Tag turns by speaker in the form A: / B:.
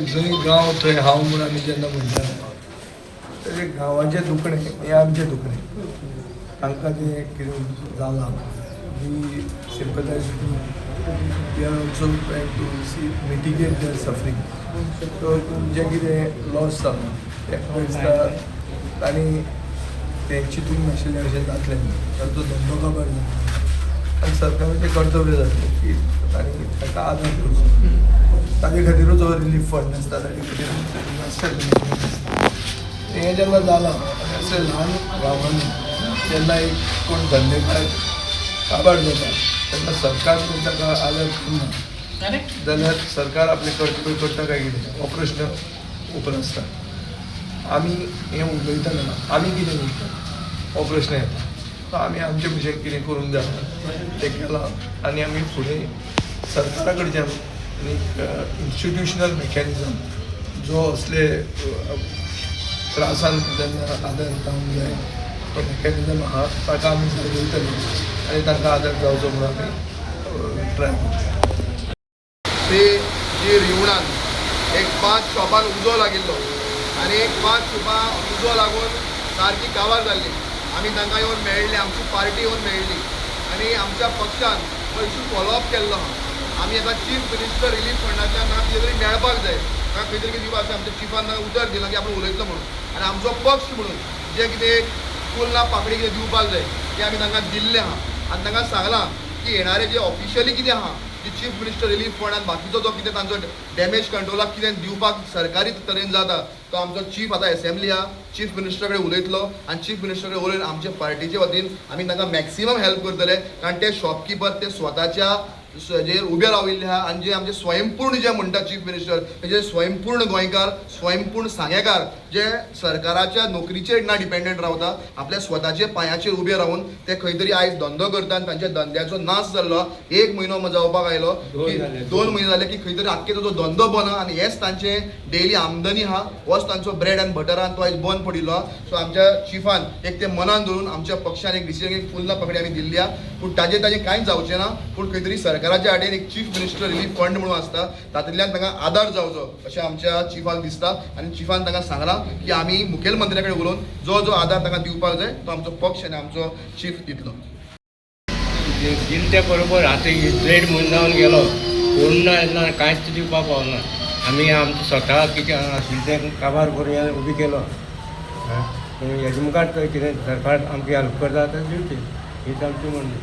A: जंय गांव थंय हांव म्हूण आमी जेन्ना म्हणटा, ते गांवाचें दुखणें हें आमचें दुखणें. तांकां जें कितें जालां, we sympathize, we are also trying to see mitigate their suffering. So जें कितें लॉस जाला तें म्हाका दिसता तांणी तें चिंतूंक नाशिल्लें अशें जातलें न्ही. तांचो धंदो काबार जातलो आनी सरकाराचें कर्तव्य जातलें की तांणी ताका आदार करचो. ताजे खातीरूच हो रिलीफ फंड आसता, ताजे खातीर डिजास्टर मॅनेजमेंट आसता. हें जेन्ना जालां आनी अशें ल्हान गांवांनी जेन्ना एक कोण धंदेकार काबार जाता, तेन्ना सरकार जर ताका आदार करना जाल्यार सरकार आपलें कर्तव्य करता काय कितें हो प्रश्न उप्रासता. आमी हें उलयतना आमी कितें करता हो प्रश्न येता. सो आमी आमचे भशेन कितें करूंक जाता तें केलां आनी आमी फुडें सरकारा कडच्यान एक इन्स्टिट्युशनल मॅकॅनिजम जो असले त्रासान जेन्ना आदार जावंक जाय तो मॅकॅनिजम आहा, ताका आमी जागयतले आनी तांकां आदार जावचो म्हणून आमी ट्राय करतले.
B: ते जी रिवणान एक पांच शॉपान उजो लागिल्लो आनी एक पांच शॉपां उजो लागून सारकी काबार जाल्ली. आमी तांकां येवन मेळ्ळे, आमची पार्टी येवन मेळ्ळी आनी आमच्या पक्षान हो इशू फॉलोअप केल्लो आहा. आमी आतां चीफ मिनिस्टर रिलीफ फंडांतल्यान तांकां कितें तरी मेळपाक जाय, तांकां खंय तरी कितें दिवपाक. आमच्या चिफान तांकां उतर दिलां की आपूण उलयतलो म्हणून. आनी आमचो पक्ष म्हणून जें कितें एक फूल ना पाकळी कितें दिवपाक जाय तें आमी तांकां दिल्लें आहा. आनी तांकां सांगलां की येणारे जे ऑफिशियली कितें आहा की चीफ मिनिस्टर रिलीफ फंड आनी बाकीचो जो कितें तांचो डॅमेज कंट्रोलाक कितें दिवपाक सरकारी तरेन जाता, तो आमचो चीफ आतां एसेंब्ली आहा, चीफ मिनिस्टर कडेन उलयतलो आनी चीफ मिनिस्टर कडेन उलोवन आमचे पार्टीचे वतीन आमी तांकां मॅक्सिमम हेल्प करतले. कारण ते शॉपकिपर ते स्वताच्या जेर उबे राविल्ले आहा आनी जे आमचे स्वयंपूर्ण जे म्हणटा चीफ मिनिस्टर, ते स्वयंपूर्ण गोंयकार, स्वयंपूर्ण सांगेकार, जे सरकाराच्या नोकरीचेर ना डिपेंडंट रावता, आपल्या स्वताच्या पांयाचेर उबे रावन ते खंय तरी आयज धंदो करता आनी तांच्या धंद्याचो नाश जाल्लो. एक म्हयनो जावपाक आयलो की 2 म्हयने जाले की खंय तरी आख्खे ताजो धंदो बंद आहा आनी हेच तांचे डेली आमदनी आहा, होच तांचो ब्रेड अँड बटर आहा आनी तो आयज बंद पडिल्लो आहा. सो आमच्या चिफान एक ते मनान धरून आमच्या पक्षान एक डिसिजन, एक फुल ना पाकळी आमी दिल्ली आहा. पूण ताजें कांयच जावचें ना, पूण खंय तरी सरकाराच्या आडेन एक चीफ मिनिस्टर रिलीफ फंड म्हणून आसता, तातूंतल्यान तांकां आदार जावचो अशें आमच्या चिफाक दिसता. आनी चिफान तांकां सांगलां की आमी मुखेलमंत्र्या कडेन उलोवन जो जो आदार तांकां दिवपाक जाय तो आमचो पक्ष आनी आमचो चीफ दितलो.
C: दिले ते बरोबर. आतां देड म्हयनो जावन गेलो, कोण ना ना कांयच दिवपाक पावना. आमी आमचें स्वता कितें आशिल्लें तें काबार करून हें उबी केलो. पूण हेजे मुखार कितें सरकार आमकां हेल्प करता जाल्यार दिवची, हीच आमची म्हणणी.